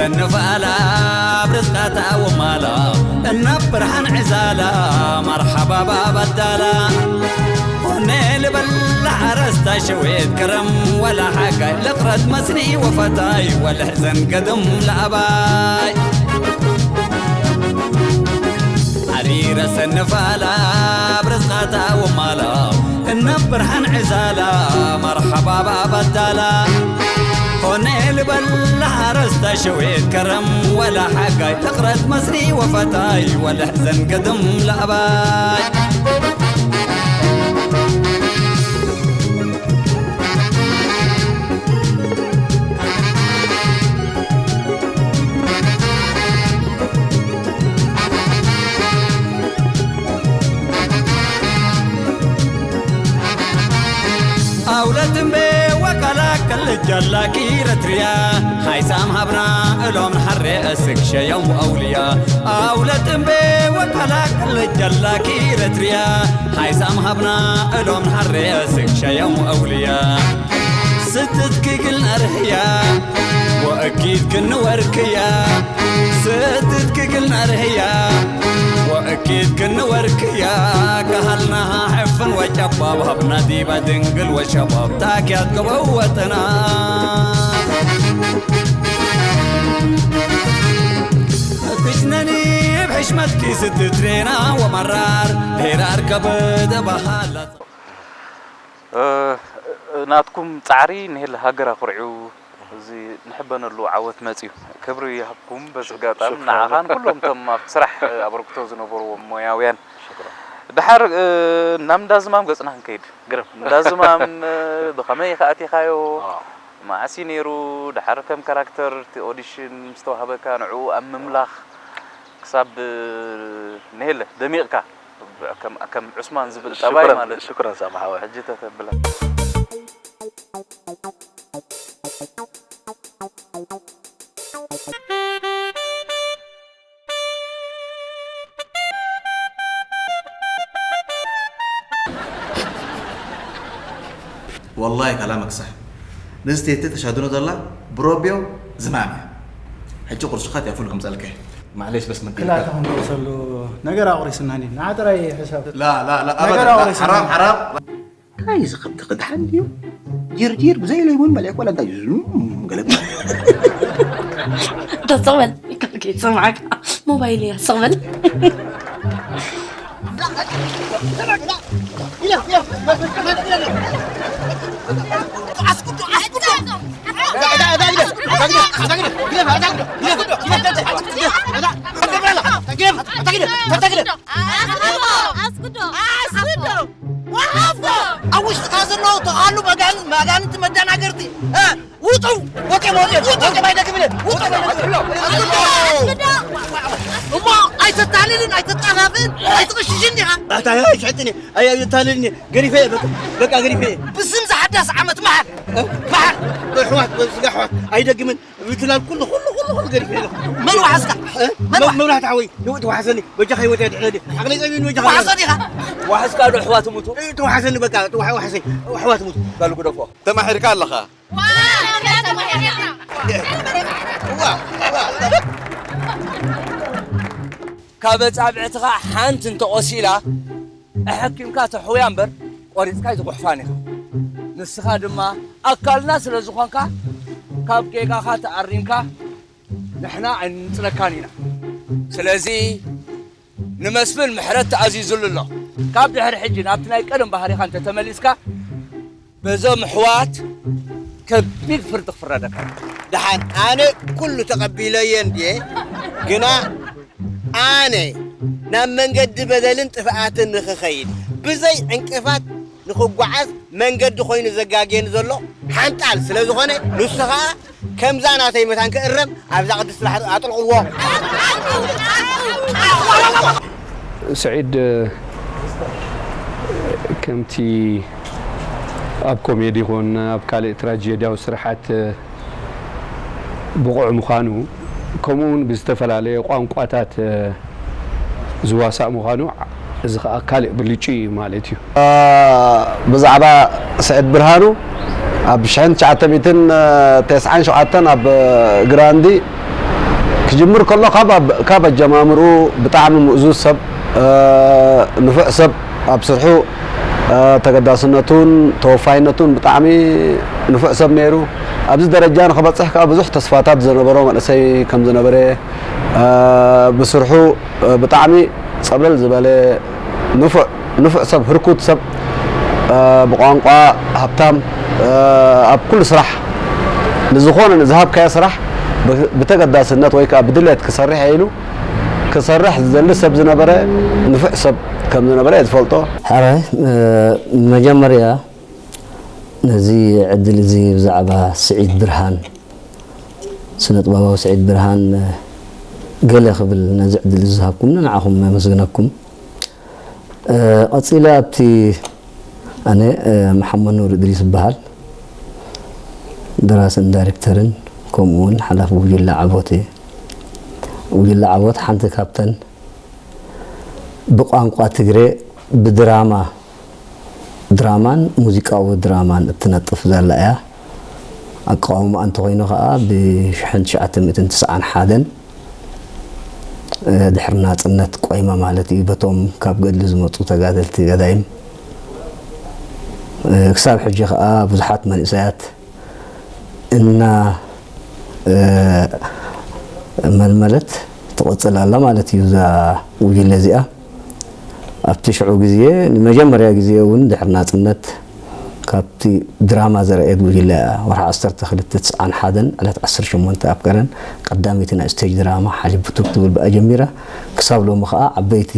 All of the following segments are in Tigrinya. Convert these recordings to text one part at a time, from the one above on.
ንፋላ ብርዝቃታ ወማላ፣ እናብ ብርሃን ዕዛላ፣ መርሓባ ባባዳላ። ሆነ ልበላ ሓረስታይ ሸዊት ክረም ወላ ሓጋይ፣ ልቕረት መስኒ ወፈታይ፣ ወልሕዘን ገድም ለኣባይ። ሓሪረ ሰንፋላ ብርዝቃታ ወማላ፣ እነ ብርሃን ዕዛላ፣ መርሓባ ባባዳላ። ሆነ ልበላ ሓረስታ ሸዊት ከረም ወላ ሓጋይ፣ ትቕረት መስሪ ወፈታይ፣ ወልሕዘን ገድም ለኣባይ። ኣውለትምቤ ወቃላ ከልጃላ ኪረትርያ፣ ሃይሳም ሃብና እሎም ንሓሬ እስክ ሸዮም ኣውልያ። ኣውለትምቤ ወቃላ ከልጃላ ኪረትርያ፣ ሃይሳም ሃብና እሎም ንሓሬ እስክ ሸዮም ኣውልያ። ስትት ክግል ነርህያ ወእኪት ክንወርክያ። ስትት ክግል ነርህያ ወእኪት ክንወርክያ። ካህልናሃ ሕፍን ወጨባብ ሃብና ዲባ ድንግል ወሸባብ ታኪያት ገበው ወጠና። ትሽነኒ ብሕሽመትኪ ስትትሬና ወመራር ሄራር ከበደ ባህላ። እ፣ ናትኩም ጻዕሪ ንሄል ሃገር ኣኹሪዑ፣ እዚ ንሕበነሉ ዓወት መጺኡ። ክብሪ ይሃብኩም። በዚ ኣጋጣሚ ሽክራን። ንዓኻን ኩሎም እቶም ኣብ ስራሕ ኣበርክቶ ዝነበርዎም ሞያውያን። ሽክራን። ድሓር፣ እ፣ ናብ እንዳ ዝማም ገጽና ክንከይድ። ግርም። እንዳ ዝማም፣ እ፣ ብኸመይ ኢኻ ኣቲኻዮ? ኣዎ። መዓስ እዩ ነይሩ? ድሓር ከም ካራክተር እቲ ኦዲሽን ምስ ተዋህበካ ንዕኡ ኣብ ምምላኽ ክሳብ፣ እ፣ ንሄለ ደሚቕካ። ከም፣ ከም ዑስማን ዝብል ጠባይ ሽኩራን፣ ማለት እዩ። ሽኩራን ሳሚ ሓወይ። ሕጂ ተተብላ። والله كلامك صح. نزتي تتشهدون الله بروبيو زمامي. حجي قرصخات يا فول خمسة ألف. معليش بس من كلا تهم توصلوا. نقرا أوري سناني. نعترى حساب. لا، لا، لا، نقرا أبدًا. لا، أوري سناني. حرام، حرام. እንታይ እዚ ከብቲ ክድሓን ድዩ? ጂርጂር ብዘይ ለይሙን መሊእኮ፣ ዋላ እንታይ እዩ? ዙም ገለ። ደስ በል፣ ይከብድ ይሰማዕካ። ሞባይል እያ፣ ስቕ በል። ኣስግዶ! ኣስግዶ! ኣስግዶ! ወሃቦ! ኣብ ውሽጥካ ዘለዉ ተኻሉ መጋን-፣ መጋንንቲ መደናገርቲ፣ እ፣ ውጡ! ወጤ መወጤ! ውጡ! ወጤ ማይደግምለ! ውጡ! ኣስግዶ! እሞ ኣይተታልልን፣ ኣይተጣፋፍን፣ ኣይትቕሽሽን ዲኻ? ኣታ፣ ኣይትሸጥኒ፣ ኣይ-፣ ኣይተታልልኒ፣ ገሪፈ እየ፣ በቃ፣ በቃ ገሪፈ እየ። ብስም ዝሓዳስ ዓመት መሓል! እ? መሓል! ኣሕዋት፣ ስጋ ኣሕዋት፣ ኣይደግምን። ብትላል ኩሉ፣ ኩሉ፣ ኩሉ፣ ኩሉ ገዲፈ ኣለኹ። መን ዋሕስካ? እ? መን መ-፣ ዋሕ-? መብራህቲ ሓወይ፣ ንውእ ተዋሕሰኒ። በጃኻ ህይወት የድሕነኒ። ዓቕለይ ጸቢብኒ በጃኻ። ዋሕሶ ዲኻ? ዋሕስካ ዶ ኣሕዋት ሙቱ? እ፣ ተዋሕሰኒ በቃ፣ ተዋ-፣ ዋሕሰይ። ኣሕዋት ሙቱ። በሉ ግደፎ። ተማሒርካ ኣለኻ። ዋ፣ ዋ፣ ዋ። ካብ ኣጻብዕትኻ ሓንቲ እንተቖሲላ፣ ኣሐኪምካ ተሕውያ እምበር፣ ቆሪጽካ ኣይትጉሕፋን ኢኻ። ንስኻ ድማ ኣካልና ስለ ዝኾንካ፣ ካብ ጌጋኻ ተኣሪምካ፣ ንሕና ኣይንንጽለካን ኢና። ስለዚ፣ ንመስፍን ምሕረት ተኣዚዙሉ ኣሎ። ካብ ድሕሪ ሕጂ ናብቲ ናይ ቀደም ባህሪኻ እንተተመሊስካ፣ በዞም ኣሕዋት ከቢድ ፍርዲ ክፍረደካ እዩ። ደሓን ኣነ ኩሉ ተቐቢለዮ እንድየ፣ ግና ኣነ ናብ መንገዲ በደልን ጥፍኣትን ንኽኸይድ ብዘይ ዕንቅፋት ንኽጓዓዝ መንገዲ ኮይኑ ዘጋግየኒ ዘሎ ሓንጣል ስለ ዝኾነ፣ ንሱ ኸኣ ከምዛ ናተይ መታን ክእረም ኣብዛ ቅድስቲ ስራሕ ኣጥልቕዎ። ስዒድ ከምቲ ኣብ ኮሜዲ ይኹን ኣብ ካልእ ትራጀድያዊ ስርሓት ብቑዕ ምዃኑ፣ ከምኡ እውን ብዝተፈላለየ ቋንቋታት ዝዋሳእ ምዃኑ፣ እዚ ኸዓ ካልእ ብልጭ እዩ ማለት እዩ። ብዛዕባ ስዕድ ብርሃኑ፣ ኣብ ሽሕን ትሽዓተ ሚእትን ተስዓን ሸውዓተን ኣብ ግራንዲ ክጅምር ከሎ ካብ ኣብ-፣ ካብ ኣጀማምርኡ ብጣዕሚ ምእዙዝ ሰብ፣ እ፣ ንፉዕ ሰብ፣ ኣብ ስርሑ፣ እ፣ ተገዳስነቱን ተወፋይነቱን ብጣዕሚ ንፉዕ ሰብ ነይሩ። ኣብዚ ደረጃ ንኽበጽሕ ከኣ ብዙሕ ተስፋታት ዝነበሮ መንእሰይ ከም ዝነበረ፣ እ፣ ብስርሑ፣ እ፣ ብጣዕሚ ጸብለል ዝበለ ንፉዕ፣ ንፉዕ ሰብ፣ ህርኩት ሰብ፣ እ፣ ብቋንቋ ሃብታም፣ እ፣ ኣብ ኩሉ ስራሕ፣ ንዝኾነ ንዝሃብካዮ ስራሕ ብ-፣ ብተገዳስነት ወይ ከኣ ብድሌት ክሰርሕ ኢሉ ክሰርሕ ዝደሊ ሰብ ዝነበረ ንፉዕ ሰብ ከም ዝነበረ እየ ዝፈልጦ። ሕራይ፣ እ፣ መጀመርያ ነዚ ዕድል እዚ ብዛዕባ ስዒድ ብርሃን፣ ስነ ጥበባዊ ስዒድ ብርሃን፣ እ፣ ገለ ክብል ነዚ ዕድል እዚ ዝሃብኩምኒ ንዓኹም የመስግነኩም። እ፣ ቀጺለ ኣብቲ ኣነ፣ እ፣ መሓመድ ኑር እድሪስ እበሃል። ደራስን ዳይሬክተርን ከምኡ እውን ሓላፊ ጉጅለ ዓቦት እየ። ጉጅለ ዓቦት ሓንቲ ካብተን ብቋንቋ ትግሬ ብድራማ፣ ድራማን ሙዚቃዊ ድራማን እትነጥፍ ዘላ እያ። ኣቃውማ እንተኾይኑ ኸኣ ብሽሕን ትሽዓተ ሚእትን ትስዓን ሓደን፣ እ፣ ድሕሪ ናጽነት ቆይማ ማለት እዩ። በቶም ካብ ገድሊ ዝመጹ ተጋደልቲ ገዳይም፣ እ፣ ክሳብ ሕጂ ኸኣ ብዙሓት መንእሰያት እና፣ እ፣ መልመለት ትቕጽል ኣላ ማለት እዩ እዛ ጉጅለ እዚኣ። ኣብቲ ሽዑ ግዜ ንመጀመርያ ግዜ እውን ድሕሪ ናጽነት ካብቲ ድራማ ዘርኣየት ጉጅለ እያ። ወርሒ ዓሰርተ ክልተ ትስዓን ሓደን ዕለት ዓሰርተ ሸሞንተ ኣብ ከረን ቀዳመይቲ ናይ ስቴጅ ድራማ ሓሊብ ብቱግ ትብል ብኣ ጀሚራ ክሳብ ሎሚ ኸኣ ዓበይቲ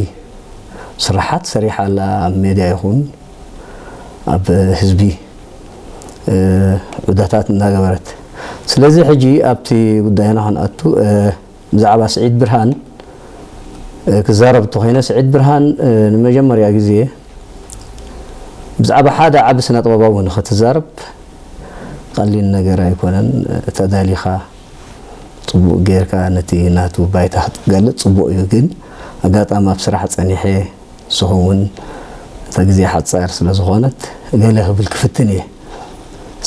ስራሓት ሰሪሓ ኣላ። ኣብ ሜድያ ይኹን ኣብ ህዝቢ፣ እ፣ ዑደታት እናገበረት። ስለዚ ሕጂ ኣብቲ ጉዳይና ክንኣቱ፣ እ፣ ብዛዕባ ስዒድ ብርሃን፣ እ፣ ክዛረብ እንተኾይነ፣ ስዒድ ብርሃን፣ እ፣ ንመጀመርያ ግዜ ብዛዕባ ሓደ ዓቢ ስነ ጥበባዊ ንኽትዛረብ ቀሊል ነገር ኣይኮነን። እ፣ ተዳሊኻ ጽቡቕ ጌርካ ነቲ ናቱ ባይታ ክትገልጽ ጽቡቕ እዩ፣ ግን ኣጋጣሚ ኣብ ስራሕ ጸኒሐ፣ ንስኹም እውን እታ ግዜ ሓጻር ስለ ዝኾነት ገለ ክብል ክፍትን እየ።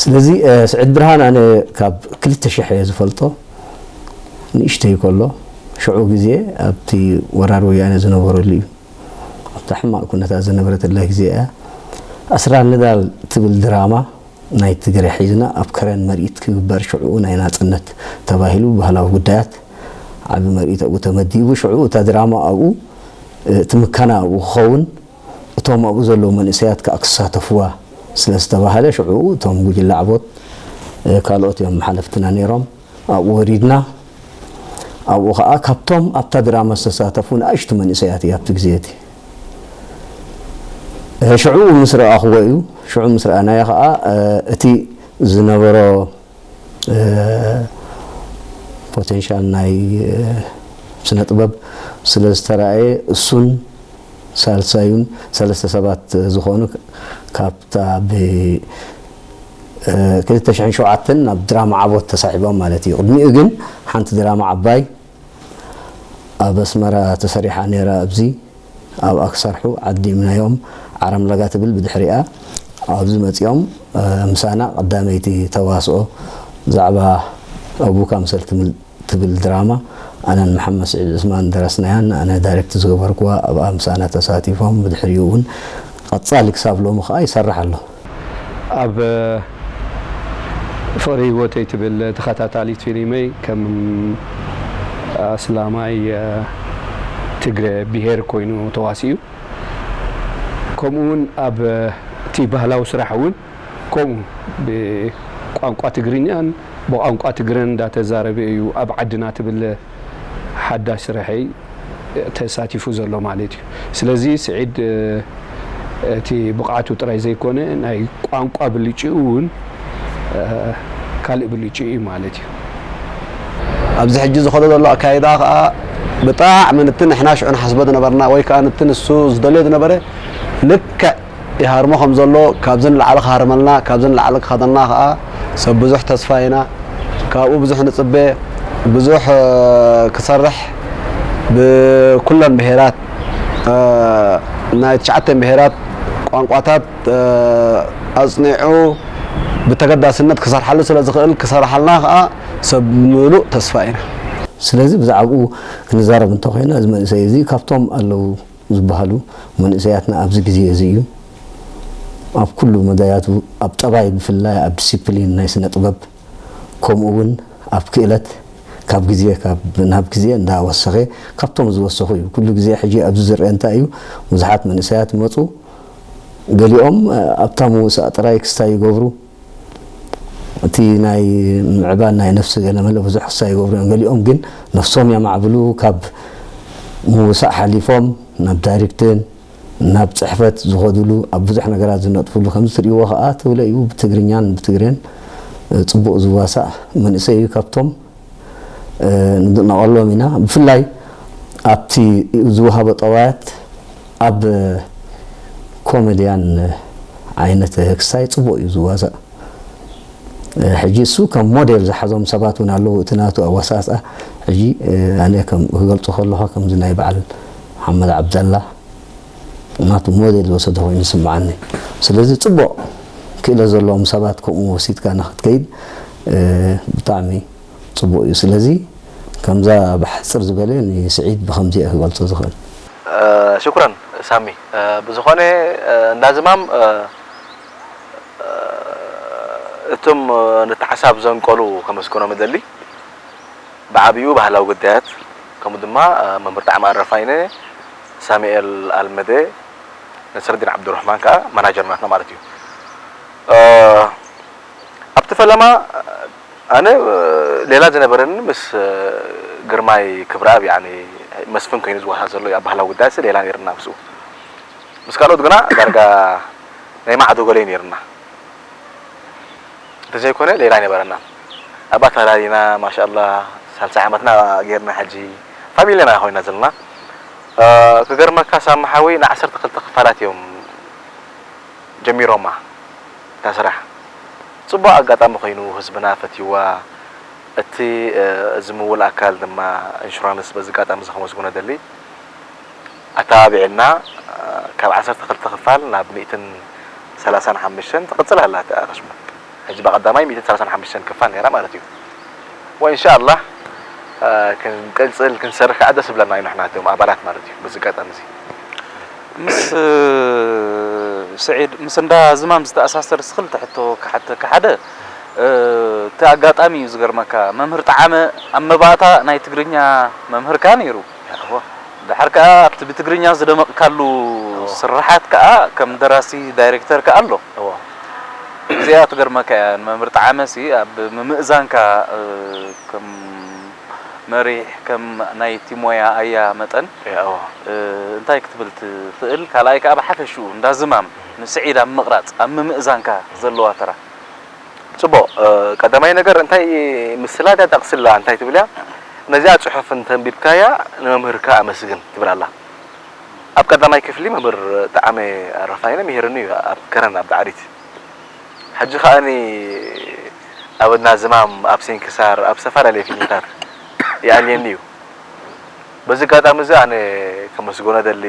ስለዚ፣ እ፣ ስዒድ ብርሃን ኣነ ካብ ክልተ ሽሕ እየ ዝፈልጦ፣ ንእሽተይ ከሎ፣ ሽዑ ግዜ ኣብቲ ወራር ወያነ ዝነበረሉ እዩ። ኣብታ ሕማቕ ኩነታት ዝነበረትላ ግዜ እያ። ኣስራር ንዳል ትብል ድራማ ናይ ትግረ ሒዝና ኣብ ከረን ምርኢት ክግበር፣ ሽዕኡ ናይ ናጽነት ተባሂሉ ባህላዊ ጉዳያት ዓቢ ምርኢት ኣብኡ ተመዲቡ። ሽዕኡ እታ ድራማ ኣብኡ፣ እ፣ እቲ ምከና ኣብኡ ክኸውን፣ እቶም ኣብኡ ዘለዉ መንእሰያት ከኣ ክሳተፍዋ ስለ ዝተባህለ፣ ሽዕኡ እቶም ጉጅለ ዓቦት፣ እ፣ ካልኦት እዮም ሓለፍትና ነይሮም። ኣብኡ ወሪድና። ኣብኡ ኸኣ ካብቶም ኣብታ ድራማ ዝተሳተፉ ንኣሽቱ መንእሰያት እያ ኣብቲ ግዜ እቲ። እ፣ ሽዑ ምስ ረኣኽዎ እዩ። ሽዑ ምስ ረኣናዮ ኸኣ፣ እ፣ እቲ ዝነበሮ፣ እ፣ ፖቴንሻል ናይ፣ እ፣ ስነ ጥበብ ስለ ዝተራእየ፣ እሱን ሳልሳዩን ሰለስተ ሰባት ዝኾኑ ካብታ ብ፣ እ፣ ክልተ ሽሕን ሸውዓተን ናብ ድራማ ዓቦት ተሳሒቦም ማለት እዩ። ቅድሚኡ ግን ሓንቲ ድራማ ዓባይ ኣብ ኣስመራ ተሰሪሓ ነይራ። ኣብዚ ኣብኣ ክሰርሑ ዓዲምናዮም። ዓረም ለጋ ትብል ብድሕሪኣ ኣብዚ መጺኦም፣ እ፣ ምሳና ቀዳመይቲ ተዋስኦ ብዛዕባ ኣቡካ ምሰል ትብል፣ ትብል ድራማ ኣነን መሓመድ ስዒድ ዑስማን ደረስናያን፣ ኣነ ዳይሬክት ዝገበርኩዋ፣ ኣብኣ ምሳና ተሳቲፎም። ብድሕሪኡ እውን ቀጻሊ ክሳብ ሎሚ ከኣ ይሰርሕ ኣሎ። ኣብ ፍቕሪ ህይወተይ ትብል ተኸታታሊት ፊልመይ ከም ኣስላማይ ትግረ ብሄር ኮይኑ ተዋሲኡ። ከምኡ እውን ኣብ እቲ ባህላዊ ስራሕ እውን ከምኡ ብቋንቋ ትግርኛን ብቋንቋ ትግረን እንዳተዛረበ እዩ ኣብ ዓድና ትብል ሓዳሽ ስርሐይ ተሳቲፉ ዘሎ ማለት እዩ። ስለዚ ስዒድ፣ እ፣ እቲ ብቕዓቱ ጥራይ ዘይኮነ ናይ ቋንቋ ብልጭኡ እውን፣ እ፣ ካልእ ብልጭኡ እዩ ማለት እዩ። ኣብዚ ሕጂ ዝኸዶ ዘሎ ኣካይዳ ከኣ ብጣዕሚ ንቲ ንሕና ሽዑ ንሓስቦ ዝነበርና ወይ ከኣ ንቲ ንሱ ዝደልዮ ዝነበረ ልክዕ ይሃርሞ ከም ዘሎ፣ ካብዚ ንላዕሊ ክሃርመልና፣ ካብዚ ንላዕሊ ክኸደና ከኣ ሰብ ብዙሕ ተስፋ ኢና። ካብኡ ብዙሕ ንጽበ፣ ብዙሕ፣ እ፣ ክሰርሕ ብኩለን ብሄራት፣ እ፣ ናይ ትሽዓተን ብሄራት ቋንቋታት፣ እ፣ ኣጽኒዑ ብተገዳስነት ክሰርሓሉ ስለ ዝኽእል፣ ክሰርሓልና ከኣ ሰብ ምሉእ ተስፋ ኢና። ስለዚ ብዛዕባኡ ክንዛረብ እንተኾይና፣ እዚ መንእሰይ እዚ ካብቶም ኣለዉ ዝበሃሉ መንእሰያትና ኣብዚ ግዜ እዚ እዩ። ኣብ ኩሉ መዳያቱ፣ ኣብ ጠባይ ብፍላይ፣ ኣብ ዲሲፕሊን ናይ ስነ ጥበብ፣ ከምኡ እውን ኣብ ክእለት ካብ ግዜ ካብ ናብ ግዜ እንዳወሰኸ፣ ካብቶም ዝወሰኹ እዩ። ኩሉ ግዜ ሕጂ ኣብዚ ዝረአ እንታይ እዩ፣ ብዙሓት መንእሰያት ይመፁ፣ ገሊኦም ኣብታ ምውሳእ ጥራይ ክስታይ ይገብሩ፣ እቲ ናይ ምዕባል ናይ ነፍሲ ገለ መለ ብዙሕ ክሳይ ይገብሩ እዮም። ገሊኦም ግን ነፍሶም የማዕብሉ፣ ካብ ምውሳእ ሓሊፎም ናብ ዳይሬክትን ናብ ጽሕፈት ዝኸዱሉ፣ ኣብ ብዙሕ ነገራት ዝነጥፉሉ፣ ከምዚ ትርእይዎ ከኣ ትብለ እዩ፣ ብትግርኛን ብትግሬን ጽቡቕ ዝዋሳእ መንእሰይ እዩ። ካብቶም ንድነቐሎም ኢና። ብፍላይ ኣብቲ ዝወሃቦ ጠባያት፣ ኣብ ኮሜድያን ዓይነት ክስታይ ጽቡቕ እዩ ዝዋሳእ። ሕጂ እሱ ከም ሞዴል ዝሓዞም ሰባት እውን ኣለዉ። እቲ ናቱ ኣወሳስኣ ሕጂ ኣነ ከም ክገልጾ ከለኹ፣ ከምዚ ናይ በዓል መሓመድ ዓብደላ ናቱ ሞዴል ዝወሰደ ኮይኑ ይስምዓኒ። ስለዚ ጽቡቕ ክእለት ዘለዎም ሰባት ከምኡ ወሲድካ ንኽትከይድ ብጣዕሚ ጽቡቕ እዩ። ስለዚ ከምዛ ብሓጽር ዝበለ ንስዒድ ብኸምዚ እየ ክገልጾ ዝኽእል። ሽኩረን ሳሚ። ብዝኾነ እንዳ ዝማም እቶም ነቲ ሓሳብ ዘንቀሉ ከመስግኖም እደሊ። ብዓብዩ ባህላዊ ጉዳያት፣ ከምኡ ድማ መምህር ጣዕመ ኣረፋይነ፣ ሳሙኤል ኣልመደ፣ ነስረዲን ዓብዱራህማን ከኣ ማናጀር ናትና ማለት እዩ። ኣብቲ ፈለማ ኣነ ሌላ ዝነበረኒ ምስ ግርማይ ክብረኣብ፣ ያኒ መስፍን ኮይኑ ዝዋሳእ ዘሎ ኣብ ባህላዊ ጉዳያት ሌላ ነይርና ምስኡ። ምስ ካልኦት ግና ዳርጋ ናይ ማዕዶ ገለ ነይርና። እንተዘይኮነ ሌላ ኣይነበረናን። ኣብኣ ተላሊና ማሻኣላህ ሳልሳይ ዓመትና ጌርና ሕጂ ፋሚሊ ኢና ኮይና ዘለና። ክገርመካ ሳሚ ሓወይ ንዓሰርተ ክልተ ክፋላት እዮም ጀሚሮማ እታ ስራሕ። ጽቡቕ ኣጋጣሚ ኮይኑ ህዝብና ፈትይዋ። እቲ ዝምውል ኣካል ድማ ኢንሹራንስ በዚ ኣጋጣሚ እዚ ከመስግኖ እደሊ። ኣተባቢዕና ካብ ዓሰርተ ክልተ ክፋል ናብ ሚእትን ሰላሳን ሓሙሽተን ትቕጽል ኣላ እታ ኣኽሽሙ። ሕጂ ብቐዳማይ ሚእትን ሰላሳን ሓሙሽተን ክፋል ነይራ ማለት እዩ። ወኢንሻኣላህ ክንቅጽል ክንሰርሕ ከዓ ደስ ይብለና እዩ ንሕና እቶም ኣባላት ማለት እዩ። በዚ ኣጋጣሚ እዚ ምስ ስዒድ ምስ እንዳ ዝማም ዝተኣሳሰር ስኽልተ ሕቶ ክሓተካ ሓደ እቲ ኣጋጣሚ እዩ ዝገርመካ። መምህር ጠዓመ ኣብ መባእታ ናይ ትግርኛ መምህርካ ነይሩ። ድሓር ከኣ ኣብቲ ብትግርኛ ዝደመቕካሉ ስርሓት ከኣ ከም ደራሲ ዳይሬክተር ከኣ ኣሎ። እዚኣ ትገርመካ እያ። ንመምህር ጠዓመሲ ኣብ ምምእዛንካ ከም መሪሕ ከም ናይቲ ሞያ ኣያ መጠን እንታይ ክትብል ትኽእል? ካልኣይ ከኣ ብሓፈሽኡ እንዳ ዝማም ንስዒድ ኣብ ምቕራጽ ኣብ ምምእዛንካ ዘለዋ ተራ። ጽቡቕ። ቀዳማይ ነገር እንታይ ምስላ ድያ ጠቕሲ ኣላ እንታይ ትብል እያ? ነዚኣ ጽሑፍ እንተንቢብካያ ንመምህርካ ኣመስግን ትብል ኣላ። ኣብ ቀዳማይ ክፍሊ መምህር ጠዓመ ኣረፋይነ ምሂርኒ እዩ ኣብ ከረን ኣብ ዳዕሪት። ሕጂ ከኣኒ ኣብ እና ዝማም ኣብ ሲንክሳር ኣብ ዝተፈላለየ ፊልምታት ይኣልየኒ እዩ። በዚ ኣጋጣሚ እዚ ኣነ ከመስግኖ ደሊ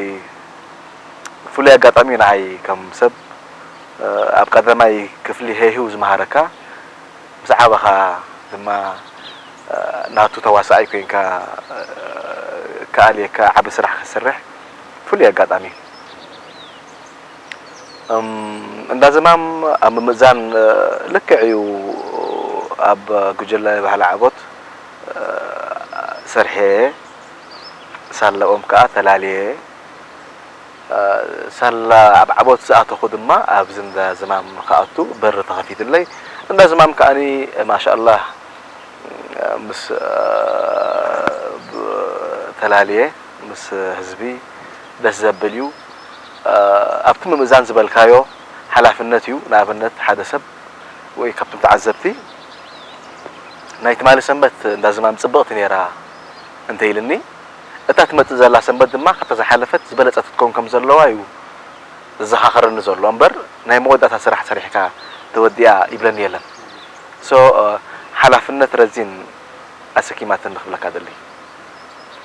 ፍሉይ ኣጋጣሚ እዩ ንዓይ ከም ሰብ ኣብ ቀዳማይ ክፍሊ ሄህው ዝመሃረካ ምስ ዓበኻ ድማ ናቱ ተዋሳኣይ ኮይንካ ክኣልየካ ዓቢ ስራሕ ክትሰርሕ ፍሉይ ኣጋጣሚ እዩ። እም፣ እንዳ ዝማም ኣብ ምምእዛን ልክዕ እዩ። ኣብ ጉጅለ ባህሊ ዓቦት ሰርሐ ሳላኦም ከዓ ተላልየ ሳላ ኣብ ዓቦት ዝኣተኹ ድማ ኣብዚ እንዳ ዝማም ንክኣቱ በሪ ተኸፊትለይ። እንዳ ዝማም ከኣኒ ማሻኣላህ ምስ ተላልየ ምስ ህዝቢ ደስ ዘብል እዩ። ኣብቲ ምምእዛን ዝበልካዮ ሓላፍነት እዩ። ንኣብነት ሓደ ሰብ ወይ ካብቶም ተዓዘብቲ ናይ ትማሊ ሰንበት እንዳ ዝማም ጽብቕቲ ነይራ እንተ ኢልኒ እታ ትመጽእ ዘላ ሰንበት ድማ ካብታ ዝሓለፈት ዝበለጸት ክትከውን ከም ዘለዋ እዩ ዘዘኻኽረኒ ዘሎ እምበር ናይ መወዳእታ ስራሕ ሰሪሕካ ተወዲኣ ይብለኒ የለን። ሶ ሓላፍነት ረዚን ኣሰኪማትኒ ክብለካ ደሊ።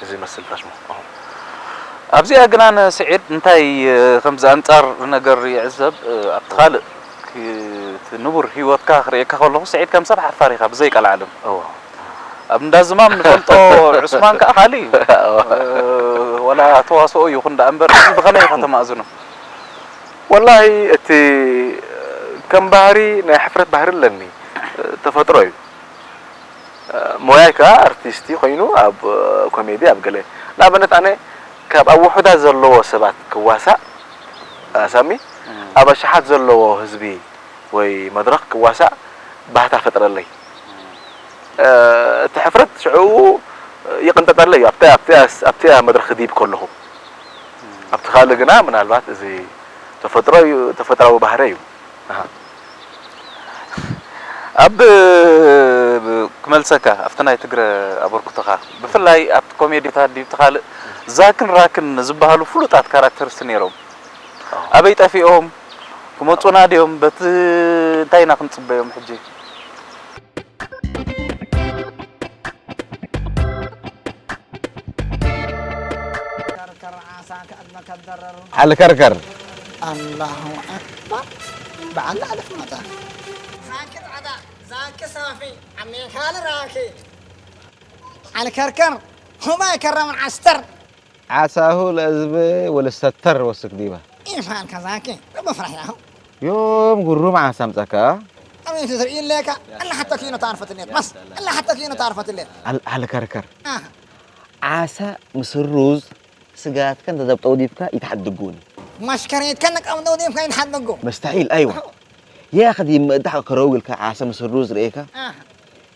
እዚ ይመስል ታሽሞ። ኣብዚኣ ግና ንስዒድ እንታይ ከምዚ ኣንጻር ነገር ይዕዘብ ኣብቲ ካልእ እቲ ንቡር ህይወትካ ክርእየካ ከለኹ ስዒድ ከም ሰብ ሓፋር ኢኻ ብዘይ ቀልዓለም። እዎ። ኣብ እንዳ ዝማም ንፈልጦ ዑስማን ከኣ ካልእ እዩ። ወላ ተዋስኦ ይኹን ደኣ እምበር፣ ብኸመይ ኢኻ ተማእዝኖ? ወላሂ እቲ ከም ባህሪ ናይ ሕፍረት ባህሪ ኣለኒ፣ ተፈጥሮ እዩ። ሞያይ ከኣ ኣርቲስቲ ኮይኑ ኣብ ኮሜዲ ኣብ ገለ፣ ንኣብነት ኣነ ካብ ኣብ ውሑዳት ዘለዎ ሰባት ክዋሳእ ሳሚ፣ ኣብ ኣሽሓት ዘለዎ ህዝቢ ወይ መድረኽ ክዋሳእ ባህታ ፈጥረለይ። እቲ ሕፍረት ሽዑ ይቕንጠጠለይ እዩ ኣብቲ ኣብቲ ኣብቲ መድረኽ ክድይብ ከለኹ። ኣብቲ ካልእ ግና ምናልባት እዚ ተፈጥሮ እዩ፣ ተፈጥራዊ ባህረ እዩ። ኣሃ። ኣብ ክመልሰካ ኣብቲ ናይ ትግረ ኣበርክቶኻ ብፍላይ ኣብቲ ኮሜዲታት ድዩ እቲ ካልእ ዛክን ራክን ዝበሃሉ ፍሉጣት ካራክተርስ ነይሮም። ኣበይ ጠፊኦም ክመፁና ድዮም? በቲ እንታይ ኢና ክንፅበዮም ሕጂ? ዓልከርከር ኣላሁ ኣክበር በዓል ኣልፍ መጠን ዛኪ ፃዕዳ ዛኪ ሳፊ ዓሜካል ራኪ ዓልከርከር ሁማ የከረምን ዓስተር ዓሳሁ ለእዝብ ወልሰተር ወስክ ዲባ ኢፋልካ ዛኪ ረቢ ፍራሕ ያሁ ዮም ጉሩም ዓሳ ምፀካ ኣሜን ትርኢ ኢለካ ኣላ ሓቶ ኪኖ ታርፈትሌት በስ ኣላ ሓቶ ኪኖ ታርፈትሌት ዓልከርከር ዓሳ ምስ ሩዝ ስጋትካ እንተ ዘብጠው ዲብካ ይትሓድጉኒ ማሽከሬትካ ነቃምጠው ዲብካ ይትሓድጉ መስተሒል ኣይዋ ያኽዲ ምእዳሕ ከረውግልካ ዓሳ ምስ ሩዝ ርእካ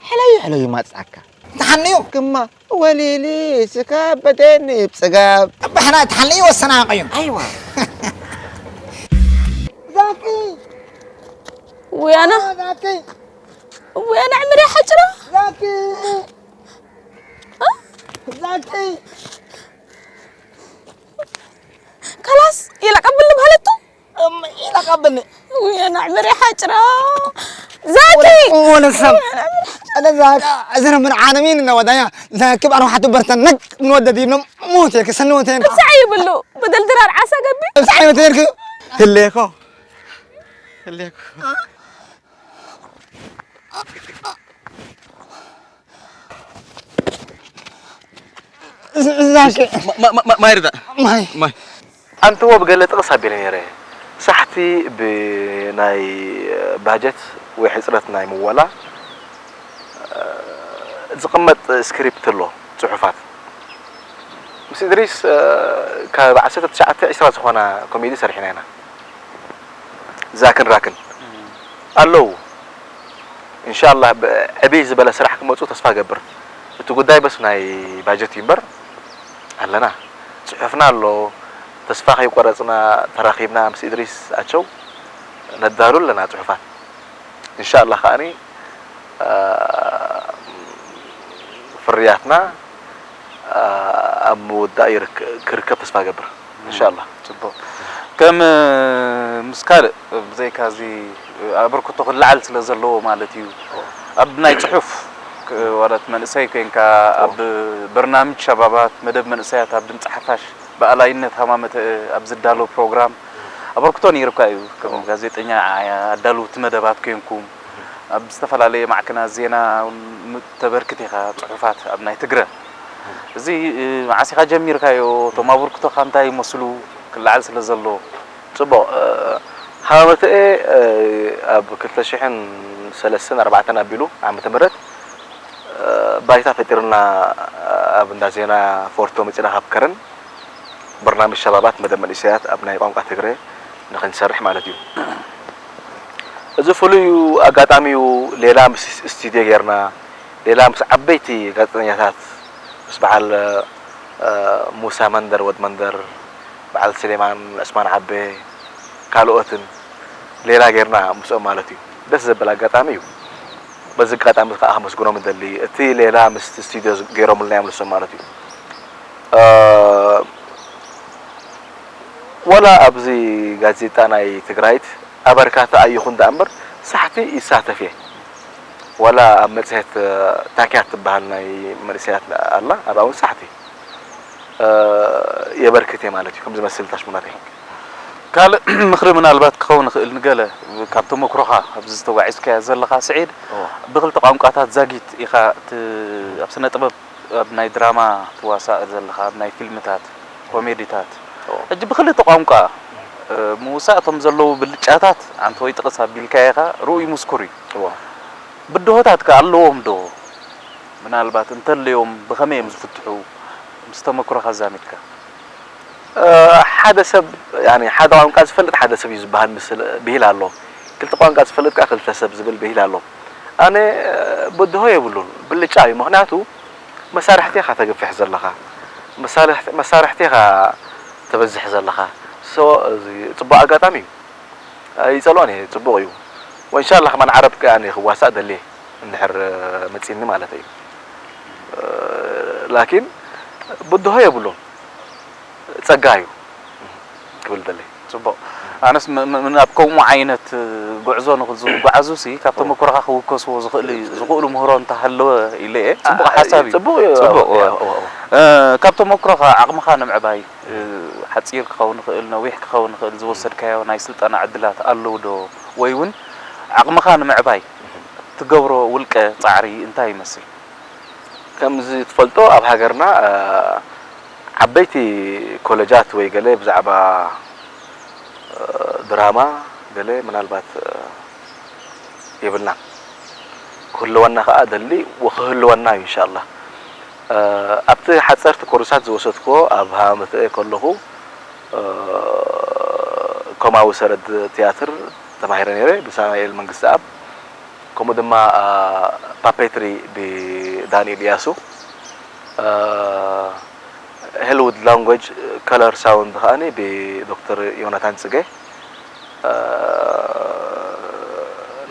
ሕለዩ ሕለዩ ማጽዓካ ተሓንዩ ግማ ወሊሊ ስካ በደኒ ብጽጋብ ኣባሕና ተሓንዩ ወሰናቀዩ ኣይዋ ዛኪ ውያና ዛኪ ውያና ዕምር ሓጭራ ዛኪ ዛኪ ከላስ ኢላ ቀብል ንባህለቱ ኢላ ቀብል ውያና ዕምር ሓጭራ ዛኪ ወለሰብ እዛ እዘነ ምን ዓነሚን እና ወዳያ ዛኪ ባሮ ሓቱ በርተን ነግ ምን ወደዲ ነው ሞቴ ከሰን ወቴን ብዛዕ ይብሉ ብድልድራር ዓሳ ገቢ ብዛዕ ወቴን ህሌኮ ህሌኮ ማይ ርዳ ማይ ኣንተዎ ብገለ ጥቕስ ኣቢለ ነይረ ሳሕቲ ብናይ ባጀት ወይ ሕፅረት ናይ ምወላ ዝቕመጥ ስክሪፕት ኣሎ ፅሑፋት ምስ እድሪስ ካብ ዓሰርተ ትሽዓተ ዒስራ ዝኾና ኮሜዲ ሰሪሕና ኢና ዛክን ራክን ኣለዉ እንሻላ ዕብይ ዝበለ ስራሕ ክመፁ ተስፋ ገብር እቲ ጉዳይ በስ ናይ ባጀት እዩ እምበር ኣለና ፅሑፍና ኣሎ ተስፋ ከይቆረፅና ተራኺብና ምስ ኢድሪስ ኣቸው ነዳሉ ኣለና ፅሑፋት እንሻላ ከዓኒ ፍርያትና ኣብ ምውዳእ ክርከብ ተስፋ ገብር እንሻላ ፅቡቅ ከም ምስ ካልእ ብዘይካ እዚ ኣበርክቶ ክለዓል ስለ ዘለዎ ማለት እዩ ኣብ ናይ ፅሑፍ ዋላት መንእሰይ ኮይንካ ኣብ በርናምጅ ሸባባት መደብ መንእሰያት ኣብ ድምፂ ሓፋሽ ብኣላይነት ሃማመተ ኣብ ዝዳሎ ፕሮግራም ኣበርክቶ ነይሩካ እዩ ከም ጋዜጠኛ ኣዳለውቲ መደባት ኮይንኩም ኣብ ዝተፈላለየ ማዕከናት ዜና ተበርክት ኢኻ ፅሑፋት ኣብ ናይ ትግረ እዚ መዓስ ኢኻ ጀሚርካዮ እቶም ኣበርክቶኻ እንታይ ይመስሉ ክለዓል ስለ ዘሎ ፅቡቕ ሃማመተኤ ኣብ ክልተ ሽሕን ሰለስተን ኣርባዕተን ኣቢሉ ዓመተ ምህረት ባይታ ፈጢርና ኣብ እንዳ ዜና ፎርቶ መፂና ካብ ከረን በርናምጅ ሸባባት መደብ መንእሰያት ኣብ ናይ ቋንቋ ትግረ ንክንሰርሕ ማለት እዩ እዚ ፍሉይ ኣጋጣሚ እዩ ሌላ ምስ ስቱድዮ ጌርና ሌላ ምስ ዓበይቲ ጋዜጠኛታት ምስ በዓል ሙሳ መንደር ወድ መንደር በዓል ስሌማን ዑስማን ዓቤ ካልኦትን ሌላ ጌርና ምስኦም ማለት እዩ ደስ ዘብል ኣጋጣሚ እዩ በዚ ኣጋጣሚ ከዓ ከመስግኖም እደሊ እቲ ሌላ ምስ ስቱድዮ ገይሮምልና እዮም ንሶም ማለት እዩ ወላ ኣብዚ ጋዜጣ ናይ ትግራይት ኣበርካታ ኣይኹን ደኣ እምበር ሳሕቲ ይሳተፍ እየ ዋላ ኣብ መፅሄት ታኪያ ትበሃል ናይ መንእሰያት ኣላ ኣብኣ እውን ሳሕቲ የበርክት እየ ማለት እዩ ከም ዝመስል ታሽሙናተይ ካልእ ምኽሪ ምናልባት ክኸውን ይኽእል ንገለ ካብ ተመክሮኻ ኣብዚ ዝተጓዒዝካዮ ዘለኻ ስዒድ፣ እዎ። ብኽልተ ቋንቋታት ዛጊት ኢኻ ት-፣ ኣብ ስነ ጥበብ ኣብ ናይ ድራማ ትዋሳእ ዘለኻ፣ ኣብ ናይ ፊልምታት፣ ኮሜዲታት። እዎ። ሕጂ ብኽልተ ቋንቋ፣ እ፣ ምውሳእ እቶም ዘለዉ ብልጫታት ኣንተ ወይ ጥቕስ ኣቢልካዮ ኢኻ፣ ርኡይ ምስኩር እዩ። እዎ። ብድሆታት ከ ኣለዎም ዶ? ምናልባት እንተለዮም ብኸመይ እዮም ዝፍትሑ? ምስ ተመክሮኻ ኣዛሚድካ። እ፣ ሓደ ሰብ፣ ያኒ፣ ሓደ ቋንቋ ዝፈልጥ ሓደ ሰብ እዩ ዝበሃል ምስል ብሂል ኣሎ። ክልተ ቋንቋ ዝፈልጥ ከኣ ክልተ ሰብ ዝብል ብሂል ኣሎ። ኣነ፣ እ፣ ብድሆ የብሉን፣ ብልጫ እዩ። ምኽንያቱ መሳርሕቲ ኢኻ ተግፍሕ ዘለኻ። መሳርሕቲ፣ መሳርሕቲ ኢኻ ተበዝሕ ዘለኻ። ሶ፣ እዚ ጽቡቕ ኣጋጣሚ እዩ። ኣይጸልኦን እየ፣ ጽቡቕ እዩ። ወኢንሻላህ ከማን ዓረብ ከኣ ክዋሳእ ደልየ፣ እንድሕር መጺኒ ማለት እዩ። እ፣ ላኪን ብድሆ የብሉን። ጸጋ እዩ ክብል ደለይ። ጽቡቕ። ኣነስ ም-፣ ም-፣ ም-፣ ኣብ ከምኡ ዓይነት ጉዕዞ ንኽዝጓዓዙ ሲ፣ ካብ እዎ። ተመክሮኻ ክውከስዎ ዝኽእል፣ ዝኽእሉ ምህሮ እንተሃለወ ኢለ እየ። ጽቡቕ ኣ-፣ ሓሳብ እዩ። ጽቡቕ እዩ። ጽቡቕ፣ እዎ፣ እዎ። እዎ፣ እዎ። እ፣ ካብ ተመክሮኻ ዓቕምኻ ንምዕባይ፣ እ፣ ሓጺር ክኸውን ይኽእል፣ ነዊሕ ክኸውን ይኽእል፣ ዝወሰድካዮ ናይ ስልጠና ዕድላት ኣለዉ ዶ? ወይ እውን ዓቕምኻ ንምዕባይ ትገብሮ ውልቀ ጻዕሪ እንታይ ይመስል? ከምዚ ትፈልጦ ኣብ ሃገርና፣ እ፣ ዓበይቲ ኮለጃት ወይ ገለ ብዛዕባ፣ እ፣ ድራማ ገለ ምናልባት፣ እ፣ የብልናን። ክህልወና ከኣ ደሊ ወክህልወና እዩ ኢንሻላህ። እ፣ ኣብቲ ሓጸርቲ ኮርሳት ዝወሰድክዎ ኣብ ሃመተኤ ከለኹ፣ እ፣ ኮማዊ ሰረድ ትያትር ተማሂረ ነይረ ብሳሙኤል መንግስተኣብ። ከምኡ ድማ፣ እ፣ ፓፔትሪ ብዳንኤል ኢያሱ፣ እ፣ ሄልውድ ላንጉጅ ከለር ሳውንድ ከኣ ብዶክተር ዮናታን ጽጌ፣ እ፣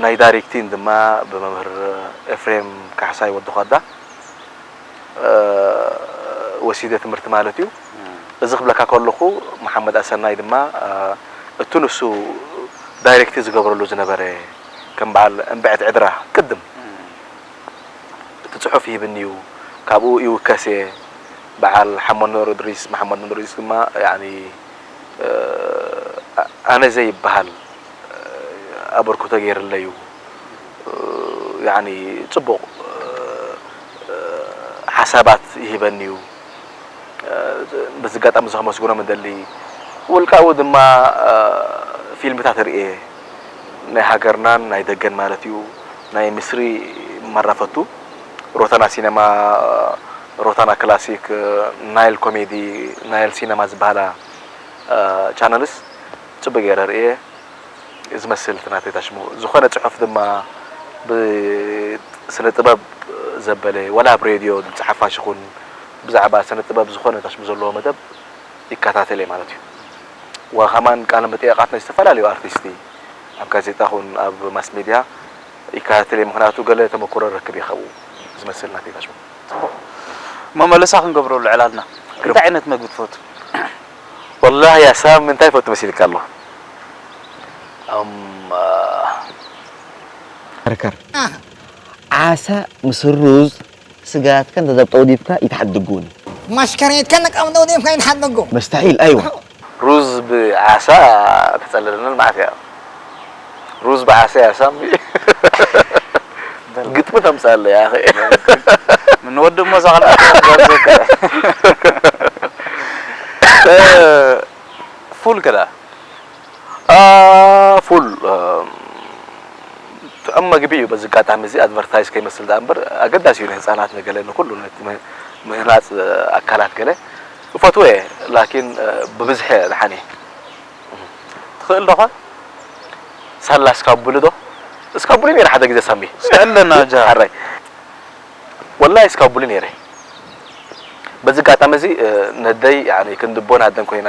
ናይ ዳይሬክቲን ድማ ብመምህር ኤፍሬም ካሕሳይ ወዲ ኳዳ፣ እ፣ ወሲደ ትምህርቲ ማለት እዩ። እም። እዚ ክብለካ ከለኹ መሓመድ ኣሰናይ ድማ፣ እ፣ እቲ ንሱ ዳይሬክት ዝገብረሉ ዝነበረ ከም በዓል እምብዕቲ ዕድራ ቅድም እም። እቲ ጽሑፍ ይህብኒ እዩ፣ ካብኡ ይውከስ እየ። በዓል ሓመድ ኑር እድሪስ፣ መሓመድ ኑር እድሪስ ድማ፣ ያኒ፣ እ፣ ኣነ ዘይበሃል፣ እ፣ ኣበርክቶ ገይርለይ እዩ። እ፣ ያኒ፣ ጽቡቕ፣ እ፣ ሓሳባት ይህበኒ እዩ። እ፣ በዚ ኣጋጣሚ እዚ ከመስግኖም እደሊ። ውልቃዊ ድማ፣ እ፣ ፊልምታት እርእየ። ናይ ሃገርናን ናይ ደገን ማለት እዩ። ናይ ምስሪ መራፈቱ ሮታና ሲነማ፣ ሮታና ክላሲክ፣ ናይል ኮሜዲ፣ ናይል ሲነማ ዝበሃላ፣ እ፣ ቻነልስ ጽቡቅ ገይረ ርእየ። ዝመስል እቲ ናተይ ታሽሙ። ዝኾነ ጽሑፍ ድማ ብስነ ጥበብ ዘበለ፣ ዋላ ኣብ ሬድዮ ድምጺ ሓፋሽ ይኹን ብዛዕባ ስነ ጥበብ ዝኾነ ታሽሙ ዘለዎ መደብ ይከታተል እየ ማለት እዩ። ወኸማን ቃለ መጠየቓት ናይ ዝተፈላለዩ ኣርቲስቲ ኣብ ጋዜጣ ኹን ኣብ ማስ ሜድያ ይከታተል እየ፣ ምኽንያቱ ገለ ተመክሮ ረክብ እየ ካብኡ። ዝመስል ናተይ ታሽሙ። ጽቡቕ። መመለሳ ክንገብረሉ ዕላልና። ግርም። እንታይ ዓይነት መግቢ ትፈቱ? ወላሂ ያ ሳም እንታይ ይፈቱ መሲልካ ኣሎ? እም፣ አ፣ ከርከር። ዓሳ ምስ ሩዝ ስጋትካ እንተ ዘብጠው ዲብካ ይትሓድጉን። ማሽከሬትካ ነቃምጠው ዲብካ ይትሓድጉ። መስተሒል፣ ኣይዋ። ሩዝ ብዓሳ ተጸለለና ማለት እያ። ሩዝ ብዓሳ እያ ሳሚ። በል። ግጥሚ ተምጻለ ያ ኣኸ። ምን ወዲ እሞ እዛ ኸላ እ፣ ፉል ከዳ? አ፣ ፉል፣ እ፣ ጥዑም መግቢ እዩ። በዚ ኣጋጣሚ እዚ ኣድቨርታይዝ ከይመስል ደኣ እምበር ኣገዳሲ እዩ ንህፃናት፣ ንገለ፣ ንኩሉ ነቲ ምህናፅ ኣካላት ገለ እፈትዎ እየ፣ ላኪን፣ እ፣ ብብዝሒ ደሓን እየ። ትኽእል ዶ ኸ? ሳላ እስካቡሊ ዶ? እስካቡሊ ነይረ ሓደ ግዜ ሳሚ። ስቀለና ጃ። ሓራይ። ወላሂ እስካቡሊ ነይረ። በዚ ኣጋጣሚ እዚ፣ እ፣ ነደይ፣ ያኒ፣ ክንዲ ኣቦን ኣደን ኮይና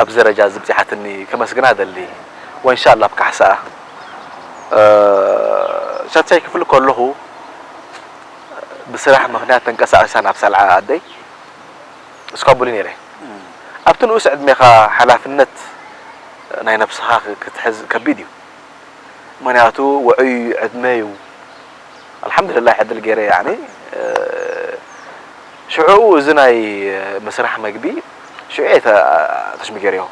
ኣብዚ ደረጃ እዚ ኣብጺሓትኒ ከመስግና እደሊ። ወንሻላ ኣብ ካሕሳኣ፣ እ፣ ሻድሻይ ክፍሊ ከለኹ ብስራሕ ምኽንያት ተንቀሳቒሳ ናብ ሳልዓ ኣደይ። እስካቡሊ ነይረ። እም። ኣብቲ ንኡስ ዕድሜኻ ሓላፍነት ናይ ነብስኻ ክ-፣ ክትሕዝ ከቢድ እዩ። ምኽንያቱ ውዑይ ዕድመ እዩ። ኣልሓምዱሊላህ ዕድል ገይረ፣ ያኒ፣ እ፣ ሽዑኡ እዚ ናይ ምስራሕ መግቢ ሽዑ እየ ተ-፣ ተሽሚ ገይረዮ።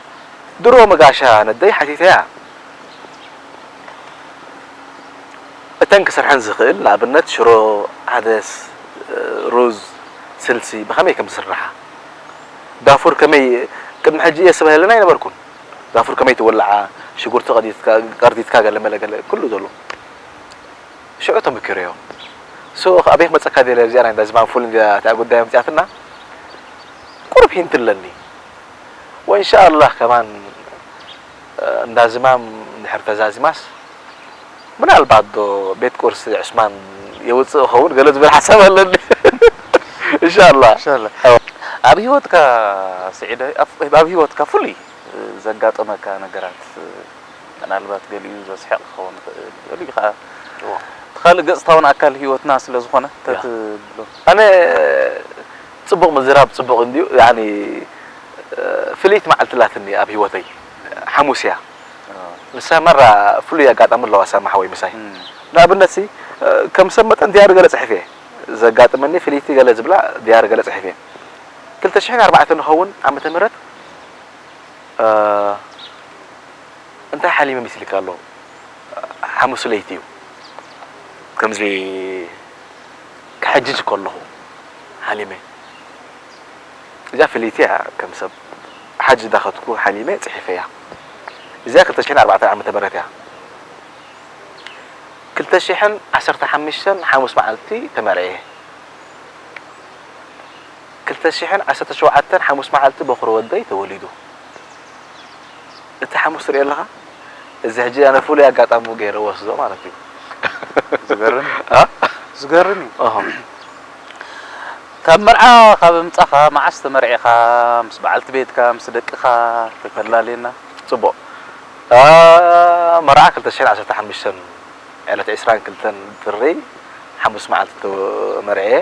ድሮ መጋሻ ነደይ ሓቲተያ። እተን ክሰርሐን ዝኽእል፣ ንኣብነት ሽሮ፣ ዓደስ፣ ሩዝ፣ ስልሲ ብኸመይ ከም ዝስርሓ፣ ዳፉር ከመይ፣ ቅድሚ ሕጂ እየ ስበ ህለና ኣይነበርኩን። ዳፉር ከመይ ትወልዓ፣ ሽጉርቲ ቀዲትካ፣ ቀርዲትካ፣ ገለ መለ ገለ ኩሉ ዘሎ። ሽዑ ተመኪረዮ። ሶ፣ ኣበይ ክመጸካ ደለ፣ እዚኣ ናይ እንዳ ዝማም ፉል እንዲያ እታ ጉዳይ ኣምጺኣትና። ቁሩብ ሂንት ኣለኒ። ወኢንሻኣላህ ከማን፣ እ፣ እንዳ ዝማም እንድሕር ተዛዚማስ፣ ምናልባት ዶ ቤት ቁርሲ ዕስማን የውጽእ ኸውን ገለ ዝብል ሓሳብ ኣለኒ። ኢንሻኣላህ። ኢንሻኣላህ። ኣብ ህይወትካ ስዒደ፣ ኣብ፣ ኣብ ህይወትካ ፍሉይ ዘጋጠመካ ነገራት፣ ምናልባት ገሊኡ ዘስሕቕ ክኸውን ይኽእል፣ ገሊኡ ከኣ እዎ። እቲ ካልእ ገጽታውን ኣካል ህይወትና ስለ ዝኾነ ያ። ተትብሎ። ኣነ ጽቡቕ ምዝራብ ጽቡቕ እንድዩ፣ ያኒ፣ እ፣ ፍልይቲ መዓልቲ ኣላትኒ ኣብ ህይወተይ፣ ሓሙስ እያ። ኣዎ። ንሳ መራ ፍሉይ ኣጋጣሚ ኣለዋ ሳማ ሓወይ ምሳይ። እም። ንኣብነት ሲ፣ እ፣ ከም ሰብ መጠን ድያሪ ገለ ጽሒፈ እየ። ዘጋጥመኒ ፍልይቲ ገለ ዝብላ ድያሪ ገለ ጽሒፈ እየ። ክልተ ሽሕን ኣርባዕተን ንኸውን ዓመተ ምህረት፣ እ፣ እንታይ ሓሊመ መሲልካ ኣሎ? ሓሙስ ለይቲ እዩ። ከምዚ ክሕጅጅ ከለኹ ሓሊመ። እዚኣ ፍልይቲ እያ፣ ከም ሰብ ሓጅ እንዳኸድኩ ሓሊመ ጽሒፈያ። እዚኣ ክልተ ሽሕን ኣርባዕተን ዓመተ ምህረት እያ። ክልተ ሽሕን ዓሰርተ ሓሙሽተን ሓሙስ መዓልቲ ተመርዕየ። ክልተ ሽሕን ዓሰርተ ሸውዓተን ሓሙስ መዓልቲ በኹሪ ወደይ ተወሊዱ። እቲ ሓሙስ ትሪኦ ኣለኻ? እዚ ሕጂ ኣነ ፍሉይ ኣጋጣሚ ገይረ ወስዶ ማለት እዩ። ዝገርም እዩ። አ? ዝገርም እዩ። ኣሆ። ካብ መርዓ ካብ ምጻኻ መዓስ ተመርዒኻ፣ ምስ በዓልቲ ቤትካ፣ ምስ ደቅኻ ተፈላልየና። ጽቡቕ። አ፣ መርዓ ክልተ ሽሕን ዓሰርተ ሓሙሽተን ዕለት ዕስራን ክልተን ጥሪ ሓሙስ መዓልቲ ተመርዕየ።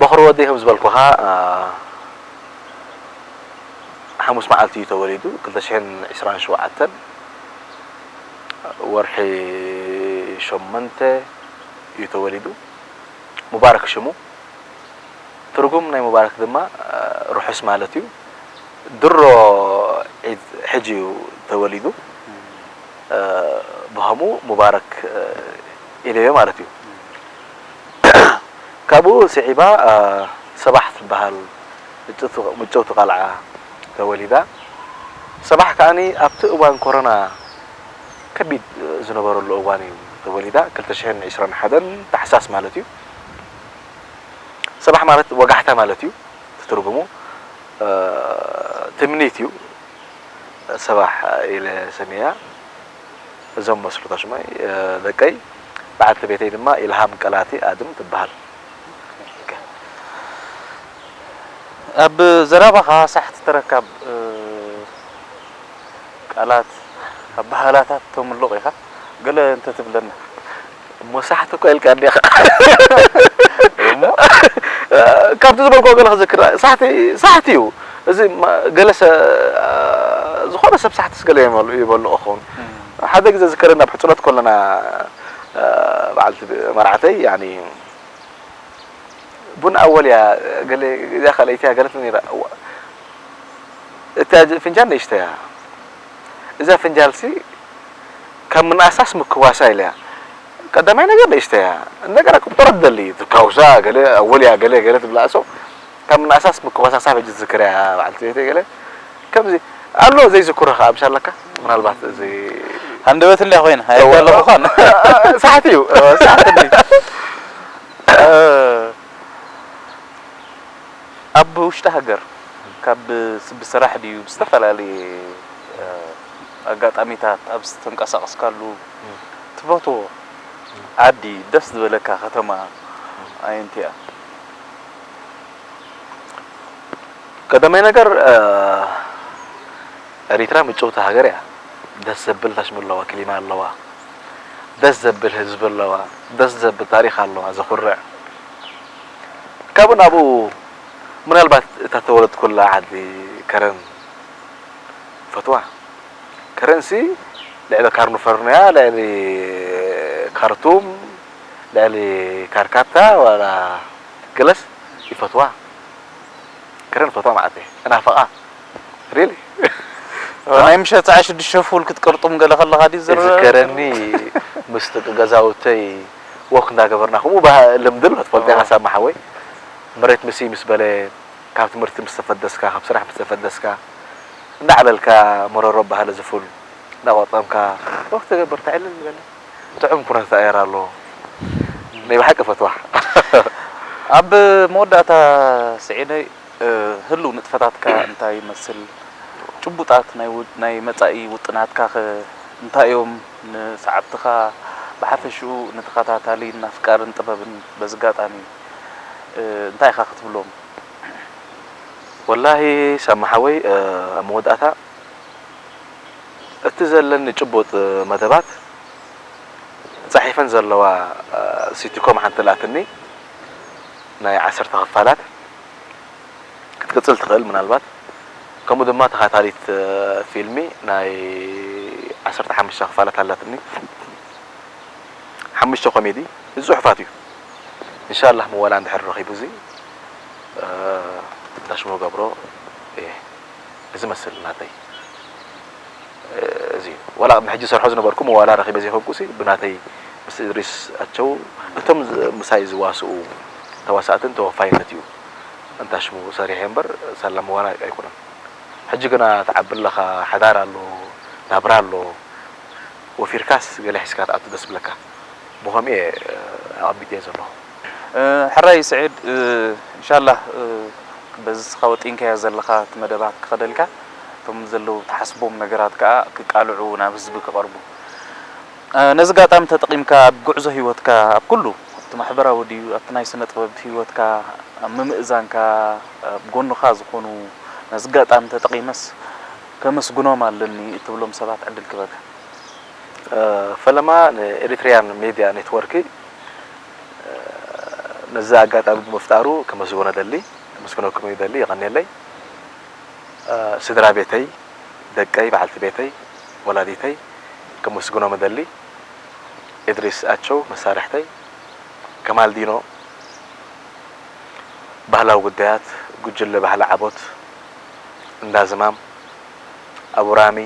በኹሪ ወደይ ከም ዝበልኩኻ፣ አ፣ ሓሙስ መዓልቲ እዩ ተወሊዱ፣ ክልተ ሽሕን ዕስራን ሸውዓተን ወርሒ ሸሞንተ እዩ ተወሊዱ። ሙባረክ ሽሙ። ትርጉም ናይ ሙባረክ ድማ፣ አ፣ ርሑስ ማለት እዩ። ድሮ ዒድ ሕጂ እዩ ተወሊዱ። እ፣ ብኸምኡ ሙባረክ፣ እ፣ ኢለዮ ማለት እዩ። ካብኡ ስዒባ፣ እ፣ ሰባሕ ትበሃል ምጭውቲ፣ ምጭውቲ ቃልዓ ተወሊዳ። ሰባሕ ከኣኒ ኣብቲ እዋን ኮሮና ከቢድ ዝነበረሉ እዋን እዩ ተወሊዳ። ክልተ ሽሕን ዕስራን ሓደን ታሕሳስ ማለት እዩ። ሰባሕ ማለት ወጋሕታ ማለት እዩ። እቲ ትርጉሙ፣ እ፣ ትምኒት እዩ። ሰባሕ ኢለ ሰምየያ። እዞም መስርታ ሽሞይ፣ እ፣ ደቀይ፣ በዓልቲ ቤተይ ድማ ኢልሃም ቀላቲ ኣድም ትበሃል። ኣብ ዘረባኻ ሳሕቲ ተረካብ፣ እ፣ ቃላት፣ ኣበሃህላታት ተምልቕ ኢኻ። ገለ እንተትብለና። እሞ ሳሕቲ እኮ ኢልካ እንዲኻ። እሞ? ካብቲ ዝበልክዎ ገለ ክዝክር፣ ሳሕቲ፣ ሳሕቲ እዩ። እዚ ማ-፣ ገለ ሰ-፣ ዝኾነ ሰብ ሳሕትስ ገለ ይመል-፣ ይበልዑ ክኸውን። እም። ሓደ ግዜ ዝከረኒ ኣብ ሕጽኖት ከለና፣ በዓልቲ ብ-፣ መርዓተይ፣ ያኒ፣ ቡን ኣወል እያ፣ ገለ፣ እዚኣ ካልኣይቲ እያ፣ ገለ ትብል ነይራ። እዋ፣ እታ ጅ-፣ ፍንጃል ንእሽተይ እያ። እዛ ፍንጃልሲ ካብ ምንኣሳስ ምክዋሳ ኢለያ። ቀዳማይ ነገር ንእሽተይ እያ። እንደገና ቁጠሮ ትደሊ፣ ትካውሳ፣ ገለ ኣወል እያ፣ ገለ፣ ገለ ትብላ። So፣ ካብ ምንኣሳስ ምክዋሳሳ ሕጂ ትዝክር እያ በዓልቲ ቤተይ ገለ። ከምዚ ኣሎ ዘይዝክሮ ከኣ ምሽ ኣለካ? ምናልባት እዚ ሃንደበት እንድያ ኮይና፣ እዋ። ኣየዳለኹኻን። ሳሕቲ እዩ፣ እዋ፣ ሳሕቲ እንድዩ። እ፣ ኣብ ውሽጢ ሃገር ካብ ስ-፣ ብስራሕ ድዩ ብዝተፈላለየ፣ እ፣ ኣጋጣሚታት ኣብ ዝተንቀሳቐስካሉ እም። ትፈትዎ ዓዲ፣ ደስ ዝበለካ ከተማ ኣየንቲ እያ? ቀዳማይ ነገር፣ እ፣ ኤሪትራ ምጭውቲ ሃገር እያ። ደስ ዘብል ታሽሙ ኣለዋ፣ ክሊማ ኣለዋ። ደስ ዘብል ህዝቢ ኣለዋ። ደስ ዘብል ታሪኽ ኣለዋ፣ ዘኹርዕ። ካብኡ ናብኡ ምናልባት እታ ተወለድኩላ ዓዲ ከረን ፈትዋ። ከረንሲ ልዕሊ ካርኑፈርንያ፣ ልዕሊ ካርቱም፣ ልዕሊ ካርካታ ዋላ ገለስ ይፈትዋ። ከረን ፈትዋ ማለት እየ። እናፈቓ። Really? ናይ ምሸት ሰዓት ሽዱሽተ ፉል ክትቀርጡም ገለ ከለኻ ድዩ ዝረ- እዝከረኒ፣ ምስ ደቂ ገዛውተይ ወክ እንዳገበርና፣ ከምኡ ባህ-፣ ልምዲ ኣሎ፣ ትፈልጦ ኢኻ ሳማ ሓወይ። መሬት ምስ ምስ በለ፣ ካብ ትምህርቲ ምስ ተፈደስካ፣ ካብ ስራሕ ምስ ተፈደስካ፣ እንዳዕበልካ መረሮ ባህሊ ዝፉል እንዳቆርጠምካ ወክ ትገብር፣ ተዕልል ዝበለ ጥዑም ኩነት ኣየር ኣሎ። ናይ ብሓቂ ፈትዋ። ኣብ መወዳእታ ስዒደይ፣ እ፣ ህሉው ንጥፈታትካ እንታይ ይመስል? ጭቡጣት ናይ ው-፣ ናይ መጻኢ ውጥናትካ ኸ እንታይ እዮም? ንሰዓብትኻ ብሓፈሽኡ ንተኸታታሊ ኣፍቃርን ጥበብን በዚ ኣጋጣሚ፣ እ፣ እንታይ ኢኻ ክትብሎም? ወላሂ ሳማ ሓወይ፣ እ፣ ኣብ መወዳእታ እቲ ዘለኒ ጭቡጥ መደባት ጻሒፈን ዘለዋ፣ እ፣ ሲቲኮም ሓንቲ ኣላትኒ ናይ ዓሰርተ ክፋላት ክትቅጽል ትኽእል ምናልባት። ከምኡ ድማ ተኸታታሊት፣ እ፣ ፊልሚ ናይ ዓሰርተ ሓሙሽተ ክፋላት ኣላትኒ። ሓሙሽተ ኮሜዲ፣ እዚ ጽሑፋት እዩ። ኢንሻላህ ምወላ እንድሕር ረኺቡ እዚ፣ እ፣ እንዳሽሙ ገብሮ እየ። እዚ መስል ናተይ፣ እ፣ እዚ እዩ። ዋላ ቅድሚ ሕጂ ሰርሖ ዝነበርኩ ምወላ ረኺበ ዘይኮንኩሲ፣ ብናተይ ምስ እድሪስ ኣቸው፣ እቶም ዝ-፣ ምሳይ ዝዋስኡ ተዋሳእትን ተወፋይነት እዩ። እንታ ሽሙ ሰሪሐ እምበር፣ ሳላ ምወላ ኣይኮነን። ሕጂ ግና ትዓቢ ኣለኻ፣ ሓዳር ኣሎ፣ ናብራ ኣሎ፣ ወፊርካስ ገለ ሒዝካ ትኣቱ ደስ ብለካ። ብኸምኡ እየ ኣቐሚጠዮ ዘለኹ። እ፣ ሕራይ ስዒድ፣ እ፣ ኢንሻላህ፣ እ፣ በዚ እስኻ ወጢንካዮ ዘለኻ እቲ መደባት ክኸደልካ፣ እቶም ዘለዉ ትሓስቦም ነገራት ከኣ ክቃልዑ ናብ ህዝቢ ክቐርቡ። እ፣ ነዚ ኣጋጣሚ ተጠቒምካ ኣብ ጉዕዞ ህይወትካ፣ ኣብ ኩሉ፣ ኣብቲ ማሕበራዊ ድዩ፣ ኣብቲ ናይ ስነ ጥበብ ህይወትካ፣ ኣብ ምምእዛንካ፣ ኣብ ጎንኻ ዝኾኑ ነዚ ኣጋጣሚ ተጠቒመስ ከመስግኖም ኣለኒ እትብሎም ሰባት ዕድል ክበካ። እ፣ ፈለማ ንኤሪትሪያን ሜድያ ኔትወርክ፣ እ፣ ነዚ ኣጋጣሚ ብምፍጣሩ ከመስግኖ ደሊ፣ ከመስግነኩም ይደሊ፣ የቐንየለይ። እ፣ ስድራ ቤተይ፣ ደቀይ፣ በዓልቲ ቤተይ፣ ወላዲተይ ከመስግኖም እደሊ። ኢድሪስ ኣቸው መሳርሕተይ፣ ከማል ዲኖ፣ ባህላዊ ጉዳያት፣ ጉጅለ ባህሊ ዓቦት፣ እንዳ ዝማም፣ ኣቡ ራሚ፣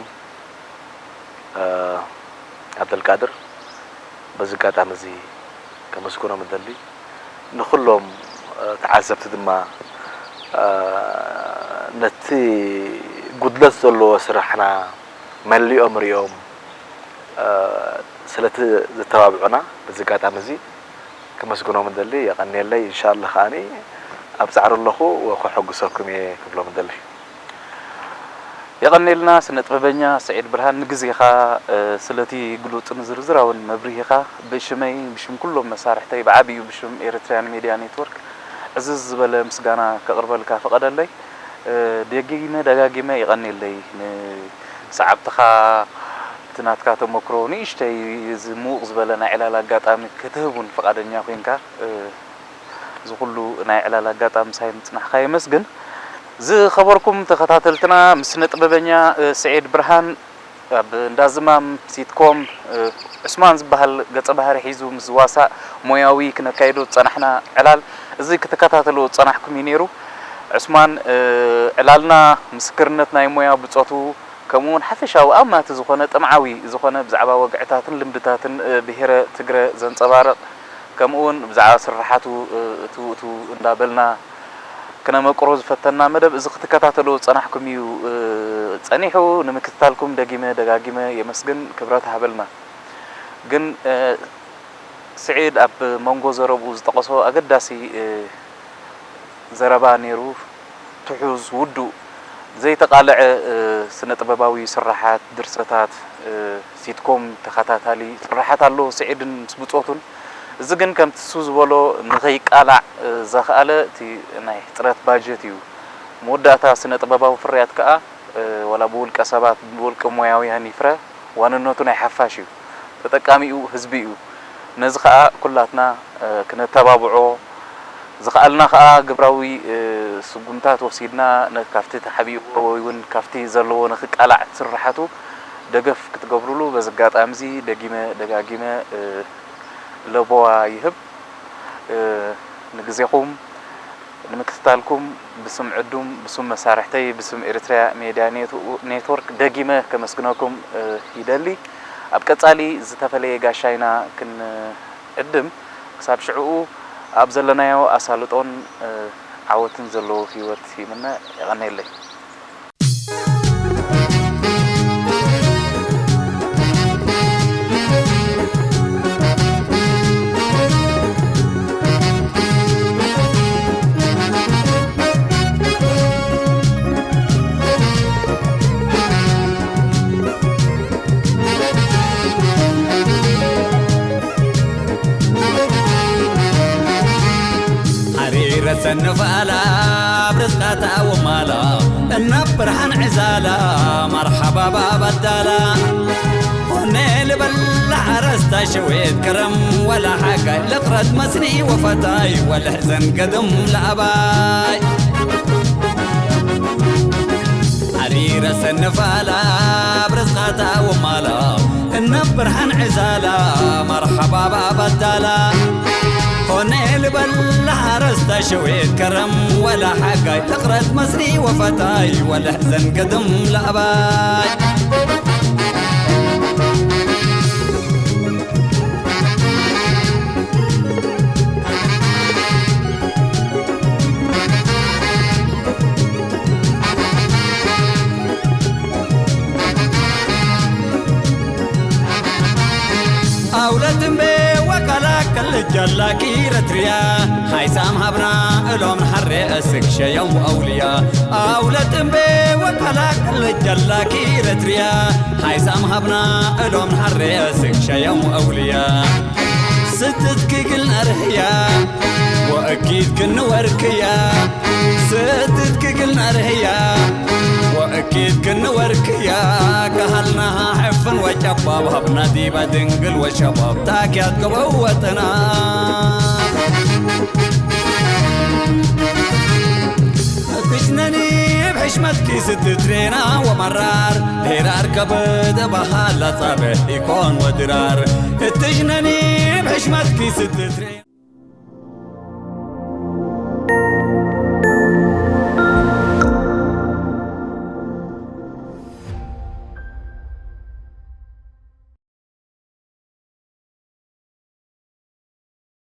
እ፣ ዓብደልቃድር፣ በዚ ኣጋጣሚ እዚ ከመስግኖም እደሊ። ንኹሎም፣ እ፣ ተዓዘብቲ ድማ፣ እ፣ ነቲ ጉድለት ዘለዎ ስራሕና መሊኦም ሪኦም፣ እ፣ ስለቲ ዘተባብዑና በዚ ኣጋጣሚ እዚ ከመስግኖም እደሊ። የቐንየለይ። ኢንሻላህ ከኣኒ ኣብ ጻዕሪ ኣለኹ፣ ከሐጉሰኩም እየ ክብሎም እደሊ። የቐንየልና ስነ ጥበበኛ ስዒድ ብርሃን ንግዜኻ፣ እ፣ ስለቲ ግሉጽን ዝርዝራውን መብርሂኻ ብሽመይ፣ ብሽም ኩሎም መሳርሕተይ፣ ብዓቢኡ ብሽም ኤሪትሪያን ሜድያ ኔትወርክ ዕዝዝ ዝበለ ምስጋና ከቕርበልካ ፍቐደለይ። እ፣ ደጊመ ደጋጊመ የቐንየለይ። ንሰዓብትኻ እቲ ናትካ ተመክሮ ንእሽተይ እዚ ምዉቕ ዝበለ ናይ ዕላል ኣጋጣሚ ክትህብ እውን ፍቓደኛ ኮይንካ፣ እ፣ እዚ ኩሉ ናይ ዕላል ኣጋጣሚ ምሳይ ምጽናሕካ የመስግን። ዝኸበርኩም ተኸታተልትና፣ ምስ ስነ ጥበበኛ፣ እ፣ ስዒድ ብርሃን ኣብ እንዳ ዝማም ሲትኮም፣ እ፣ ዑስማን ዝበሃል ገጸ ባህሪ ሒዙ ምስ ዝዋሳእ ሞያዊ ክነካይዶ ዝጸናሕና ዕላል፣ እዚ ክትከታተልዎ ዝጸናሕኩም እዩ ነይሩ። ዑስማን፣ እ፣ ዕላልና ምስክርነት ናይ ሞያ ብጾቱ፣ ከምኡ እውን ሓፈሻዊ ኣማቲ ዝኾነ ጥምዓዊ ዝኾነ ብዛዕባ ወግዕታትን ልምድታትን፣ እ፣ ብሄረ ትግረ ዘንጸባርቕ፣ ከምኡ እውን ብዛዕባ ስርሓቱ፣ እ፣ እትው እትው እንዳበልና ክነመቅሮ ዝፈተና መደብ እዚ ክትከታተልዎ ዝጸናሕኩም እዩ፣ እ፣ ጸኒሑ። ንምክትታልኩም ደጊመ ደጋጊመ የመስግን፣ ክብረት ሃበልና። ግን፣ እ፣ ስዒድ ኣብ መንጎ ዘረብኡ ዝጠቐሶ ኣገዳሲ፣ እ፣ ዘረባ ነይሩ። ትሑዝ፣ ውዱእ፣ ዘይተቓልዐ፣ እ፣ ስነ ጥበባዊ ስርሓት፣ ድርሰታት፣ እ፣ ሲትኮም ተኸታታሊ ስርሓት ኣሎ ስዒድን ምስ ብጾቱን። እዚ ግን ከምቲ እሱ ዝበሎ ንኸይቃላዕ፣ እ፣ ዘኽኣለ እቲ ናይ ሕጽረት ባጀት እዩ። መወዳእታ ስነ ጥበባዊ ፍርያት ከኣ፣ እ፣ ዋላ ብውልቀ ሰባት፣ ብውልቀ ሞያውያን ይፍረ፣ ዋንነቱ ናይ ሓፋሽ እዩ። ተጠቃሚኡ ህዝቢ እዩ። ነዚ ኸኣ ኩላትና፣ እ፣ ክነተባብዖ፣ ዝኸኣልና ኸኣ ግብራዊ፣ እ፣ ስጉምታት ወሲድና ነ-፣ ካብቲ ተሓቢእዎ ወይ እውን ካብቲ ዘለዎ ንኽቃላዕ ስርሓቱ ደገፍ ክትገብሩሉ በዚ ኣጋጣሚ እዚ ደጊመ ደጋጊመ፣ እ፣ ለበዋ ይህብ። እ፣ ንግዜኹም ንምክትታልኩም ብስም ዕዱም፣ ብስም መሳርሕተይ፣ ብስም ኤርትርያ ሜድያ ኔትወ-፣ ኔትወርክ ደጊመ ከመስግነኩም፣ እ፣ ይደሊ። ኣብ ቀጻሊ ዝተፈለየ ጋሻይና ክንዕድም፣ ክሳብ ሽዕኡ ኣብ ዘለናዮ ኣሳልጦን፣ እ፣ ዓወትን ዘለዎ ህይወት ይምነ። የቐንየለይ። ሓሪረ ሰንፋላ ኣብ ርዝቃታ ወማላ፣ እናብ ብርሃን ዕዛላ መርሓባ ባባዳላ። ሆነ ልበላ ሓረስታ ሸዊት ከረም ወላ ሓጋይ፣ ልቕረት መስኒ ወፈታይ ወልሕዘን ገድም ለኣባይ። ሓሪረ ሰንፋላ ኣብ ርዝቃታ ወማላ፣ እነ ብርሃን ዕዛላ መርሓባ ባባዳላ። ሆነ ልበላ ሓረስታ ሸዊት ከረም ወላ ሓጋይ፣ ልቕረት መስኒ ወፈታይ ወልሕዘን ገድም ለኣባይ። ኣውለትምቤ ወቃላ ከልጃላ ኪረትርያ፣ ሃይሳም ሃብና እሎም ንሓሬ እስክ ሸዮም ኣውልያ። ኣውለትምቤ ወቃላ ከልጃላ ኪረትርያ፣ ሃይሳም ሃብና እሎም ንሓሬ እስክ ሸዮም ኣውልያ። ስትት ክግል ነርህያ ወእኪት ክንወርክያ። ስትት ክግል ነርህያ ወእኪት ክንወርክያ። ካህልናሃ ሕፍን ወጨባብ ሃብና ዲባ ድንግል ወሸባብ ታኪያት ገበው ወጠና። ክሽነኒ ብሕሽመትኪ ስትትሬና ወመራር ሄራር ከበደ ባህላ ጻበ ኢኮን ወድራር። እትሽነኒ ብሕሽመትኪ ስትትሬ